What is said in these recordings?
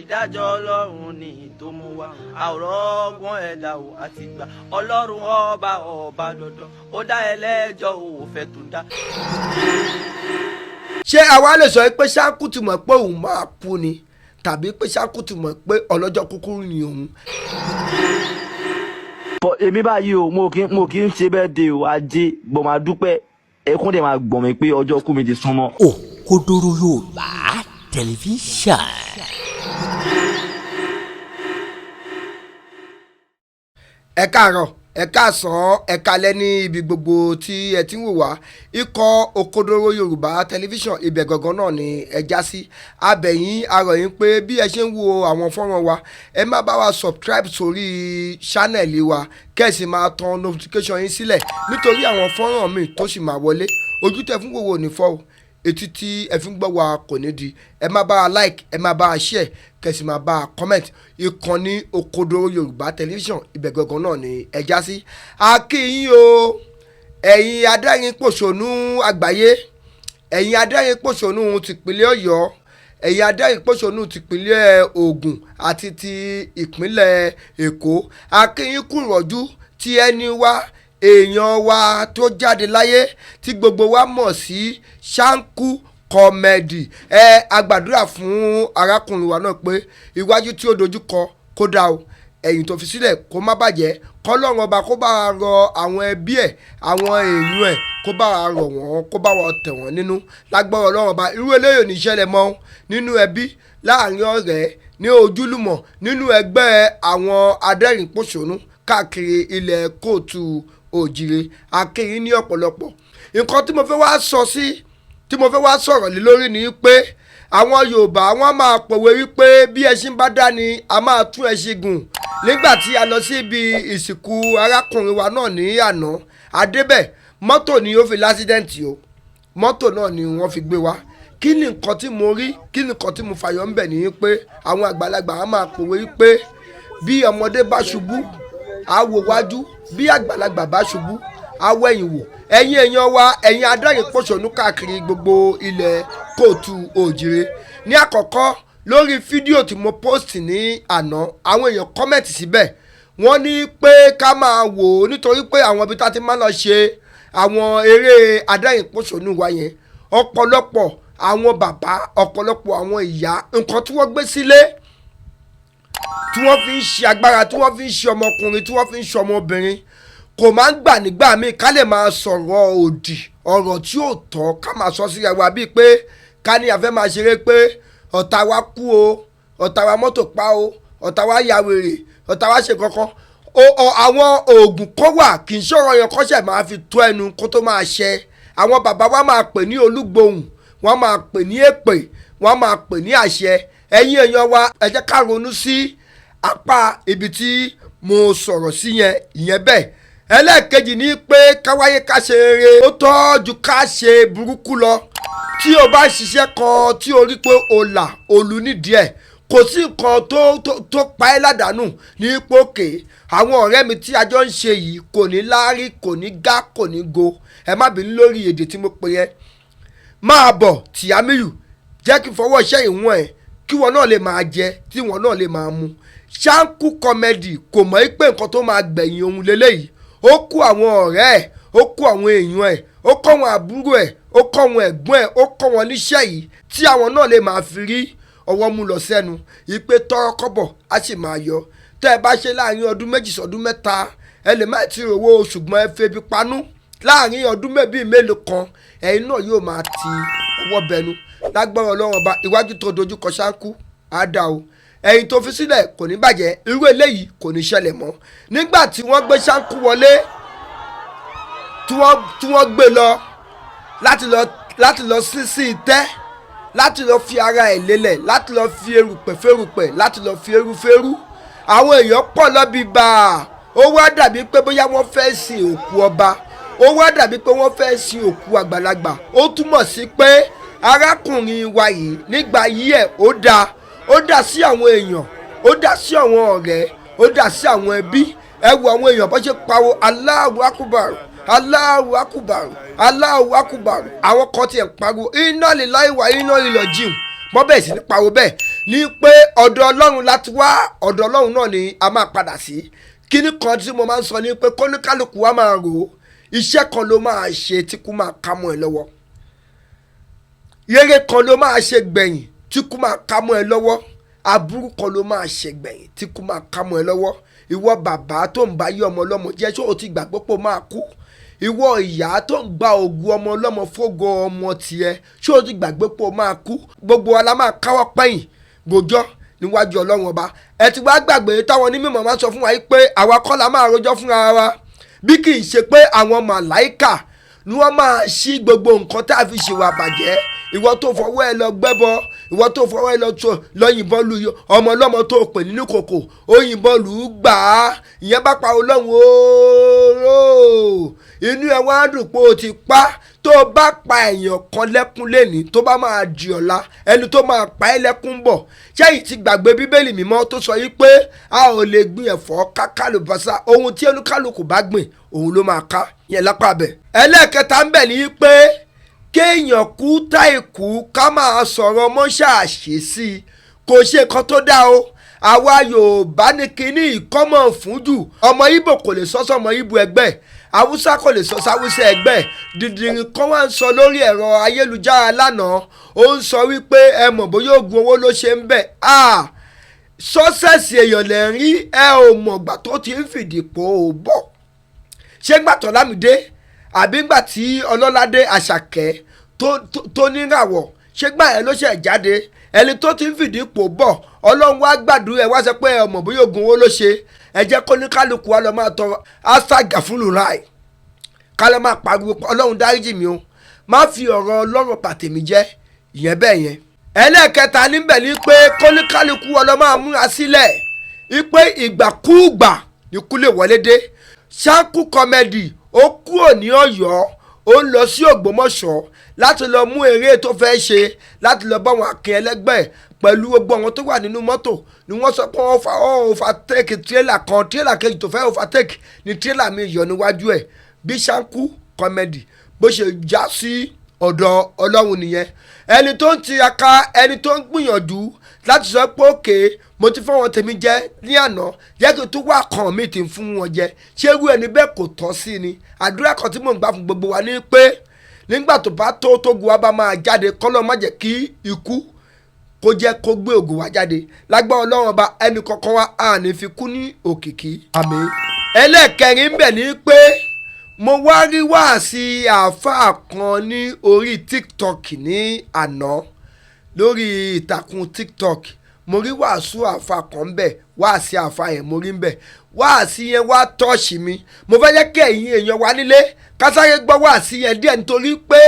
Ìdájọ́ Ọlọ́run ní tó mú wa. Àwòrán ọgbọ́n ẹ̀dá ò àti gbà. Ọlọ́run ọba ọba dandan. Ó dá ẹlẹ́jọ́ ò fẹ́ tó dá. Ṣé àwa lè sọ pé Ṣáńkù ti mọ̀ pé òun máa kú ni, tàbí pé Ṣáńkù ti mọ̀ pé ọlọ́jọ́ kúkúrú ni òun? But èmi báyìí o, mo kì í ṣe birthday o. Ajé bọ̀, máa dúpẹ́, ẹkún dẹ̀ máa gbọ̀n mi pé ọjọ́ kú mi ti súnmọ́. Òkodoro Yorùbá Tẹlifíṣàn. Ẹ káàárọ̀, ẹ káàsán, ẹ kálẹ́ ní ibi gbogbo tí ẹ ti ń wò wá. Ikọ̀ Òkodoro Yorùbá Tẹlifíṣàn, ibẹ̀ gangan náà ni ẹ já sí. Abẹ̀yìn arọ̀yìn pé bí ẹ ṣe ń wo àwọn fọ́nrán wa, ẹ má bá wa subscribe sórí channel wa, kẹ́ ẹ sì máa tan notification yín sílẹ̀, nítorí àwọn fọ́nrán míì tó sì máa wọlé. Ojú tẹ fún wòwò ní fọ́ o, etí tí ẹ fi ń gbọ́ wa kò ní di. Ẹ má bá wa like, ẹ má bá wa share, kẹ́ sì máa bá wa comment. Ìkànnì Òkodoro Yorùbá Tẹlifíṣàn, ibẹ̀ gangan náà ni ẹ já sí. A kí yín o, ẹ̀yin adẹ́rìn-pòṣónú àgbáyé, ẹ̀yin adẹ́rìn-pòṣónú tìpínlẹ̀ Ọ̀yọ́, ẹ̀yin adẹ́rìn-pòṣónú tìpínlẹ̀ Ògùn àti ti ìpínlẹ̀ Èkó. A kí yín kú ìrọ̀jú tí ẹni wá, èèyàn wa tó jáde láyé tí gbogbo wa mọ̀ sí Ṣáńkù Comedy. Ẹ agbàdúrà fún arákùnrin wa náà pé iwájú tí ó dojú kọ kó dá o, ẹ̀yìn tó fi sílẹ̀ kó má bàjẹ́, kọ́lọ́run ọba kó bá wa rọ àwọn ẹbí ẹ̀, àwọn èèyàn ẹ̀, kó bá wa rọ̀ wọ́n, kó bá wa tẹ̀ wọ́n nínú. Lágbára Ọlọ́run ọba, irú eléyìí ò ní ṣẹlẹ̀ mọ́ nínú ẹbí, láàrin ọ̀rẹ́, ní ojúlùmọ̀, nínú ẹgbẹ́ àwọn adẹ́rìn-pòṣónú káàkiri ilẹ̀ kóòtù òjìrè. Akéyín ní ọ̀pọ̀lọpọ̀. Nǹkan tí mo fẹ́ wá sọ sí, tí mo fẹ́ wá sọ̀rọ̀ lé lórí ni pé àwọn Yorùbá wọ́n máa pòwe wípé bí ẹṣin bá dá ni a máa tún ẹṣin gùn. Nígbà tí a lọ sí ibi ìsìnkú arákùnrin wa náà ní àná, adébẹ̀ mọ́tò ni ó fi lásídẹ̀ǹtì o, mọ́tò náà ni wọ́n fi gbé wa. Kí ni nǹkan tí mo rí, kí ni nǹkan tí mo fàyọ ń bẹ̀ ni pé àwọn àgbàlagbà á máa pòwe wípé bí ọmọdé bá ṣubú, á wo wájú, bí àgbàlagbà bá ṣubú, á wẹ̀yìn wò. Ẹ̀yin èèyàn wa, ẹ̀yin adẹ́rìn-pòṣónú káàkiri gbogbo ilẹ̀ kóòtù òjìrè, ní àkọ́kọ́ lórí fídíò tí mo post ní àná, àwọn èèyàn comment síbẹ̀, wọ́n ní pé ká máa wò ó, nítorí pé àwọn ibi tá a ti máa lọ ṣe àwọn eré adẹ́rìn-pòṣónú wa yẹn, ọ̀pọ̀lọpọ̀ àwọn bàbá, ọ̀pọ̀lọpọ̀ àwọn ìyá, nǹkan tí wọ́n gbé sílé tí wọ́n fi ń ṣe agbára, tí wọ́n fi ń ṣe ọmọkùnrin, tí wọ́n fi ń ṣe ọmọbìnrin, kò máa ń gbà nígbà míì ká lè máa sọ̀rọ̀ òdì, ọ̀rọ̀ tí ò tọ́ ká máa sọ síra wa, bíi pé ká ní a fẹ́ máa ṣeré pé ọ̀tá wa kú o, ọ̀tá wa mọ́tò pa o, ọ̀tá wa ya wèrè, ọ̀tá wa ṣe kankan. Àwọn oògùn kó wà, kì í ṣọ̀rọ̀ yẹn kọ́ṣẹ̀ máa fi tó ẹnu kó tó máa ṣẹ. Àwọn bàbá wa máa pè ní olúgbòhùn, wọ́n máa pè ní èpè, wọ́n máa pè ní àṣẹ. Ẹ̀yin èèyàn wa, ẹ jẹ́ ká ronú sí apá ibi tí mo sọ̀rọ̀ sí yẹn, ìyẹn bẹ́ẹ̀. Ẹlẹ́ẹ̀kejì ni pé káwáyé ká ṣe rere, ó tọ́ ju ká ṣe burúkú lọ. Tí o bá ṣiṣẹ́ kan tí o rí pé o là olú nídìí ẹ̀, kò sí nǹkan tó pa ẹ́ ládàánù ní pókè. Àwọn ọ̀rẹ́ mi tí a jọ ń ṣe yìí kò ní láárí, kò ní gá, kò ní go. Ẹ má bínú lórí èdè tí mo pè yẹn. Máa bọ̀ Tìámíyù, jẹ́ kí n fọwọ́ iṣẹ́ ìwọ̀n ẹ̀, kí wọn náà lè máa jẹ, tí wọn náà lè máa mu. Ṣáńkù Comedy kò mọ̀ pé nǹkan tó máa gbẹ̀yìn òun leléyìí. Ó kó àwọn ọ̀rẹ́ ẹ̀, ó kó àwọn èèyàn ẹ̀, ó kọ́ wọn àbúrò ẹ̀, ó kọ́ wọn ẹ̀gbọ́n ẹ̀, ó kọ́ wọn níṣẹ́ yìí tí àwọn náà lè máa fi rí ọwọ́ mú lọ sẹ́nu, ìpè tọrọ kọ́bọ̀ á sì máa yọ. Tẹ́ ẹ bá ṣe láàrin ọdún 2 sọdún 3, ẹ lè má ti rówó, ṣùgbọ́n ẹ febi panú láàrin ọdún mẹ́bí mélòó kan, ẹ̀yin náà yóò máa ti ọwọ́ bẹnu. Lágbára Ọlọ́run ọba, iwájú tó dojú kọ Ṣáńkù á dá o, ẹ̀yìn tó fi sílẹ̀ kò ní bàjẹ́, irú eléyìí kò ní ṣẹlẹ̀ mọ́. Nígbà tí wọ́n gbé Ṣáńkù wọlé, tí wọ́n gbé lọ láti lọ sí itẹ́, láti lọ fi ara ẹ̀ lélẹ̀, láti lọ fi erùpẹ̀ férùpẹ̀, láti lọ fi eru férú, àwọn èèyàn pọ̀ lọ́bi bá a. Ó wá dàbí pé bóyá wọ́n fẹ́ sin òkú ọba, ó wá dàbí pé wọ́n fẹ́ sin òkú àgbàlagbà. Ó túmọ̀ sí pé arákùnrin wa yìí nígbà yí ẹ̀, ó dáa, ó dá sí àwọn èèyàn, ó dá sí àwọn ọ̀rẹ́, ó dá sí àwọn ẹbí. Ẹ wo àwọn èèyàn bó ṣe pariwo Allahu Akbar, Allahu Akbar, Allahu Akbar. Àwọn kan tiẹ̀ ń pariwo inna lillahi wa inna ilaihi raji'un, wọ́n bẹ̀rẹ̀ sí ní pariwo bẹ́ẹ̀. Ní pé ọ̀dọ̀ Ọlọ́run láti wá, ọ̀dọ̀ Ọlọ́run náà ni a máa padà sí. Kíní kan tí mo máa ń sọ ni pé kóníkálukú wa máa rò ó, iṣẹ́ kan ló máa ṣe tí kú máa ká mọ́ ẹ lọ́wọ́, rere kan ló máa ṣe gbẹ̀yìn tí kú máa ká mọ́ ẹ lọ́wọ́, aburú kan ló máa ṣe gbẹ̀yìn tí kú máa ká mọ́ ẹ lọ́wọ́. Ìwọ bàbá tó ń bá yí ọmọ ọlọ́mọ jẹ́, ṣé o ti gbàgbọ́ pé o máa kú? Ìwọ ìyá tó ń gba ògùn ọmọ ọlọ́mọ fógo ọmọ tiẹ̀, ṣé o ti gbàgbé pé o máa kú? Gbogbo wa la máa káwọ́ pẹ́yìn gbòjọ́ níwájú Ọlọ́run Ọba. Ẹ ti wá gbàgbé táwọn onímọ̀ máa ń sọ fún wa yìí pé àwa kọ́ la máa rojọ́ fúnra wa, bí kì í ṣe pé àwọn màláìkà ni wọ́n máa ṣí gbogbo nǹkan tá a fi ṣèwà bàjẹ́. Ìwọ tó fọwọ́ ẹ lọ gbẹ́bọ, ìwọ tó fọwọ́ ẹ lọ tó lọ yìnbọn lu ọmọ ọlọ́mọ tó pè nínú kòkò, ó yìnbọn lù ú gbà á, ìyẹn bá pa Ọlọ́run ooo, inú ẹ wá dùn pé o ti pa. Tó o bá pa èèyàn kan lẹ́kún lẹ́ni, tó bá máa di ọ̀la, ẹni tó máa pa ẹ́ lẹ́kún bọ̀. Ṣẹ́yìn ti gbàgbé Bíbélì Mímọ́ tó sọ yìí pé a ò lè gbin ẹ̀fọ́ kákàlùbọ́sà? Ohun tí olúkálùkù bá gbìn, òun ló máa ká yẹn lápá bẹ̀. Ẹlẹ́ẹ̀kẹta ń bẹ̀ ní pé kéèyàn kú táìkú, ká máa sọ̀rọ̀ mọ́ṣáàṣì sí i, kò ṣe nǹkan tó dáa o. Àwa Yorùbá ní kínní ìkọ́mọ̀ fún jù. Ọmọ Ìgbò kò lè sọ sọmọ Ìgbò ẹgbẹ́, Haúsá kò lè sọ sáwúsá ẹgbẹ́. Dìdìrín kan wá ń sọ lórí ẹ̀rọ ayélujára lánàá, ó ń sọ wípé ẹ mọ̀ bóyá oògùn owó ló ṣe ń bẹ̀. Success èèyàn lẹ̀ ń rí, ẹ ò mọ̀gbà tó ti ń fìdí pò ó bọ̀. Ṣé gbàtọ̀ Lámìdé àbí gbà tí Ọlọ́ládé Àṣàkẹ́ tó níràwọ̀, ṣé gbà ẹ ló ṣe jáde? Ẹni tó ti ń fìdí pò bọ̀, Ọlọ́run wá gbàdúrà ẹ, wá sọ pé ọmọ bóyá oògùn owó ló ṣe. Ẹ jẹ́ kó ní kálukú wa lọ máa tọrọ astagafulu láì, ká lọ máa pariwo pé Ọlọ́run dáríjì mi o, má fi ọ̀rọ̀ Ọlọ́run pàtẹ́mi jẹ́. Ìyẹn bẹ́ẹ̀ yẹn. Ẹlẹ́ẹ̀kẹta níbẹ̀ ni pé kóníkálukú wa lọ máa múra sílẹ̀ wípé ìgbàkúùgbà ní kú lè wọlé dé. Ṣáńkú Comedy ó kúrò ní Ọ̀yọ́, ó ń lọ sí Ògbómọ̀ṣọ́ láti lọ mú eré tó fẹ́ ṣe, láti lọ bá wọn akin ẹlẹ́gbẹ́ pẹ̀lú gbogbo àwọn tó wà nínú mọ́tò ni wọ́n sọ pé wọ́n fa ó overtake tírélà kan, tírélà kejì tó fẹ́ overtake ni tírélà mi yọ níwájú ẹ̀. Bí Ṣáńkú Comedy bó ṣe já sí ọ̀dọ̀ Ọlọ́run nìyẹn. Ẹni tó ń tiraka, ẹni tó ń gbìyànjú láti sọ pé òkè mo ti fún wọn tèmi jẹ ní àná, jẹ́ kí n tún wá kàn mí tí ń fún wọn jẹ, ṣé irú ẹni bẹ́ẹ̀ kò tọ́ sí ni? Àdúrà kan tí mò ń gbà fún gbogbo wa ní pé nígbà tó bá tó tógun wa bá máa jáde, kọ́lọ́ má jẹ́ kí ikú kó jẹ́ kó gbé ògùn wa jáde. Lágbára Ọlọ́run Ọba, ẹnì kọ̀ọ̀kan wa á ní fi kú ní òkìkí, àmín. Ẹlẹ́ẹ̀kẹrin ń bẹ̀ ní pé mo wá rí wáàsí àáfàá kan ní orí TikTok ní àná. Lórí ìtàkùn TikTok, mo rí wàásù àáfàá kan ń bẹ̀. Wáàsí àáfàá yẹn mo rí ń bẹ̀, wáàsí yẹn wá touch mi. Mo fẹ́ jẹ́ kí ẹ̀yin èèyàn wa nílé kásáré gbọ́ wáàsí yẹn díẹ̀, nítorí pé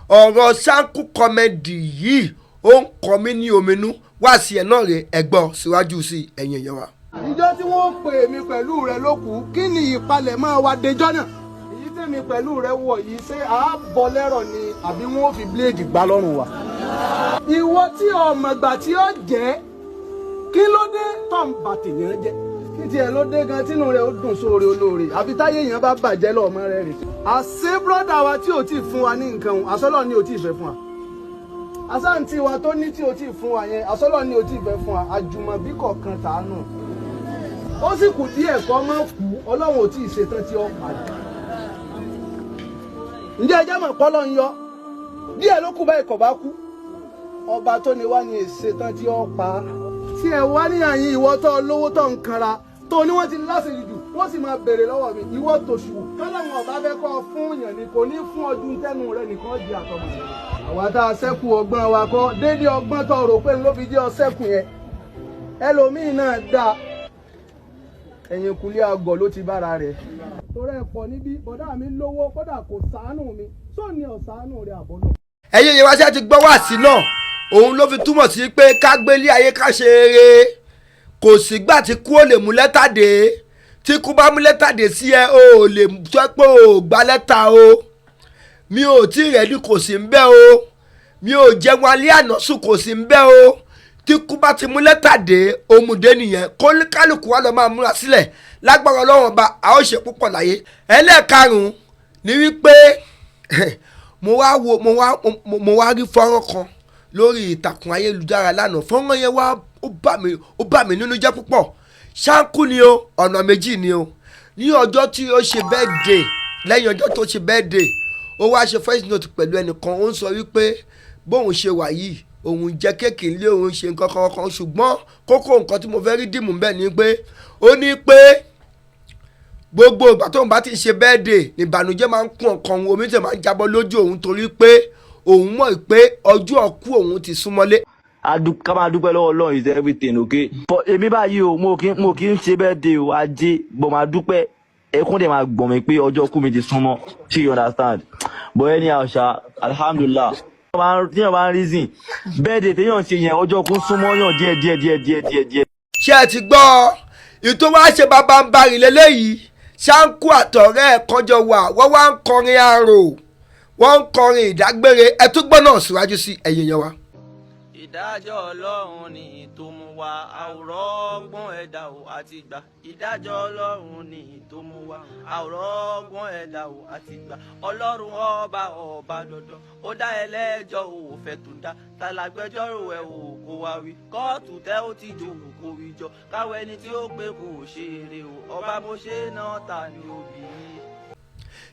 ọ̀rọ̀ Ṣáńkú Comedy yìí, ó ń kọ mí ní ominú. Wáàsí yẹn náà rè, ẹ gbọ́ síwájú sí ẹ̀yin èèyàn wa. Ìjọ tí wọ́n pè mí pẹ̀lú rẹ ló kù, kí ni ìpalẹ̀mọ́ wa dejọ́ náà? Èyí tèmi pẹ̀lú rẹ wọ̀ yìí, ṣé a bọ́ lẹ́rọ̀ ni àbí wọ́n fi bíléèdì gbá lọ́rùn wa? Ìwọ tí ọmọ ìgbà tí ó jẹ́, kí ló dé tó ń bà tèèyàn jẹ́? Kí tiẹ̀ ló dé gan tínú rẹ̀ ó dùn sóore olóore, àbí táyé èèyàn bá bàjẹ́ lọ́mọ rẹ̀ rè? Àṣé brọ́dà wa tí ò tí ì fún wa ní nǹkan òun, àsọ́lọ́ ni ò tí ì fẹ́ fún wa. Àsáǹtì wa tó ní tí ò tí ì fún wa yẹn, àsọ́lọ́ ni ò tí ì fẹ́ fún wa. Àjùmọ̀bí kọ̀ọ̀kan tàánù, ó sì kù díẹ̀ kọ́ mọ́ kú, Ọlọ́run ò tí ì ṣetán tí ó padà. Ǹjẹ́ ẹ jẹ́ mọ̀ pọ́lọ́ ń yọ díẹ̀ ló kù báyìí, kò bá kú. Ọba tó ní wá ní ìṣetán tí ó pa á. Tí ẹ wá ní àyín, ìwọ tó lówó tó ń kanra tó ní wọ́n ti láṣẹ jù, wọ́n sì máa béèrè lọ́wọ́ mi. Ìwọ tòṣù tọ́lọ́wọ́n ọba fẹ́ kọ́ fún yàn ni, kò ní fún ọdún tẹ́nu rẹ nìkan jẹ àtọmọ rẹ. Àwa tá a ṣẹ́kù, ọgbọ́n wa kọ́ déédéé. Ọgbọ́n tó rò pé ló fi jẹ́ ọṣẹ́kù yẹn, ẹlòmíín náà dáa, ẹ̀yìn kùlé àgọ̀ ló ti bára rẹ̀. Torí ẹ̀ pọ̀ níbí, bọ̀dá mi lówó kódà kò ṣàánú mi, sóò ní ọ̀ṣánú rẹ̀ àbọ̀lọ̀. Ẹ̀yin yẹn wá sí àti gbọ́ wáàsí náà, òun ló fi túmọ̀ sí pé ká gbélé ayé, ká ṣe eré. Kò sígbà tí kú ò lè mú lẹ́tà dé. Tí kú bá mú lẹ́tà dé sí ẹ, o ò lè sọ pé o ò gba lẹ́tà o, mi ò tí ì ready, kò sí ń bẹ́ o, mi ò jẹun alẹ́ àná sùn, kò sí ń bẹ́ o. Tí kú bá ti mú lẹ́tà dé, òmùdé nìyẹn. Kó kálukú wa lọ máa múra sílẹ̀. Lágbára Ọlọ́run Ọba, a ó ṣe púpọ̀ láyé. Ẹlẹ́ẹ̀karùn-ún ni wípé mo wá wo mo wá mo wá rí fọ́nrán kan. Lórí ìtàkùn ayélujára lánàá, fọ́nrán yẹn wá ó bà mí nínú jẹ́ púpọ̀. Ṣáńkù ni o, ọ̀nà méjì ni o. Ní ọjọ́ tí ó ṣe birthday, lẹ́yìn ọjọ́ tó ṣe birthday, ó wá ṣe voice note pẹ̀lú ẹnìkan. Ó ń sọ wípé bóun ṣe wà yìí, òun jẹ́ cake ńlé, òun ṣe nǹkan kan kan. Ṣùgbọ́n kókó nǹkan tí mo fẹ́ rí dìmú bẹ́ẹ̀ ni pé ó ní pé gbogbo ìgbà tóun bá ti ṣe birthday, ìbànújẹ́ máa ń kún ọkàn òun, omi tẹ̀ máa ń jábọ́ lójú òun, torí pé òun mọ̀ pé ọjọ́ ọkú òun ti súnmọ́lé. Ká máa dúpẹ́ lọ́wọ́ Ọlọ́run is everything, okay? But èmi báyìí o, mo kì í ṣe birthday o, ajé bọ̀, máa dúpẹ́, ẹkún dẹ̀ máa gbọ̀n mi pé ọjọ́ kú mi ti súnmọ́. Ṣé you understand? But anyhow ṣá, alhamdulillah, téèyàn bá ń reason, birthday téèyàn ṣe yẹn, ọjọ́ kú súnmọ́ yàn díẹ̀ díẹ̀ díẹ̀ díẹ̀ díẹ̀ díẹ̀. Ṣé ẹ ti gbọ́ ìtò wá ṣe bàbá ń bari lélẹ́yìí? Ṣáńkù àtọ̀rẹ́ ẹ̀ kọjọ wà, wọ́n wá ń kọrin arò, wọ́n ń kọrin ìdágbére. Ẹ tún gbọ́ náà síwájú sí, ẹ̀yìn yẹn wa. Ìdájọ́ Ọlọ́run ni tó mú wa, àwòrán ọgbọ́n ẹ̀dá ò àti gbà. Ìdájọ́ Ọlọ́run ni tó mú wa, àwòrán ọgbọ́n ẹ̀dá ò àti gbà. Ọlọ́run ọba, ọba dandan, ó dá ẹlẹ́jọ́, ò fẹ́ tó dá tàlágbẹ́jọ́rò ẹ̀ ò kó wa wí kóòtù tẹ́ ó ti jòkó kó wí jọ káwọ ẹni tí ó pé kò ṣe eré o. Ọba mo ṣe náà ta ni òbí.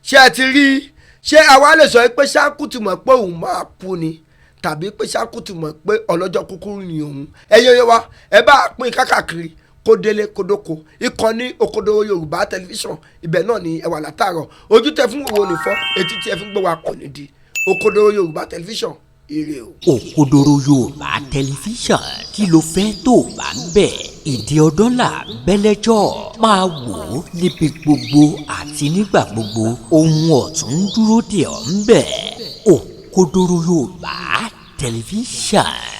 Ṣé ẹ ti rí i? Ṣé àwa lè sọ pé Ṣáńkù ti mọ̀ pé òun máa kú ni, tàbí pé Ṣáńkù ti mọ̀ pé ọlọ́jọ́ kúkúrú ni òun? Ẹ̀yin oyè wa, ẹ bá pín kákàkiri kó délé kó dóko. Ìkànnì Òkodoro Yorùbá Tẹlifíṣàn, ibẹ̀ náà ni ẹ wà látàárọ̀. Ojú tẹ fún wo nìfọ́, etí tí ẹ fi ń gbọ́ wa kò ní di. Òkodoro Yorùbá Tẹlifíṣàn, ire o. Òkodoro Yorùbá Tẹlifíṣàn, kí ló fẹ́ tó bá ń bẹ̀? Ìdí ọdọ́là bẹ́lẹ́jọ́ máa wò ó níbi gbogbo àti nígbà gbogbo. Ohun ọ̀tún ń dúró dè ọ́ ń bẹ̀. Òkodoro Yorùbá Tẹlifíṣàn.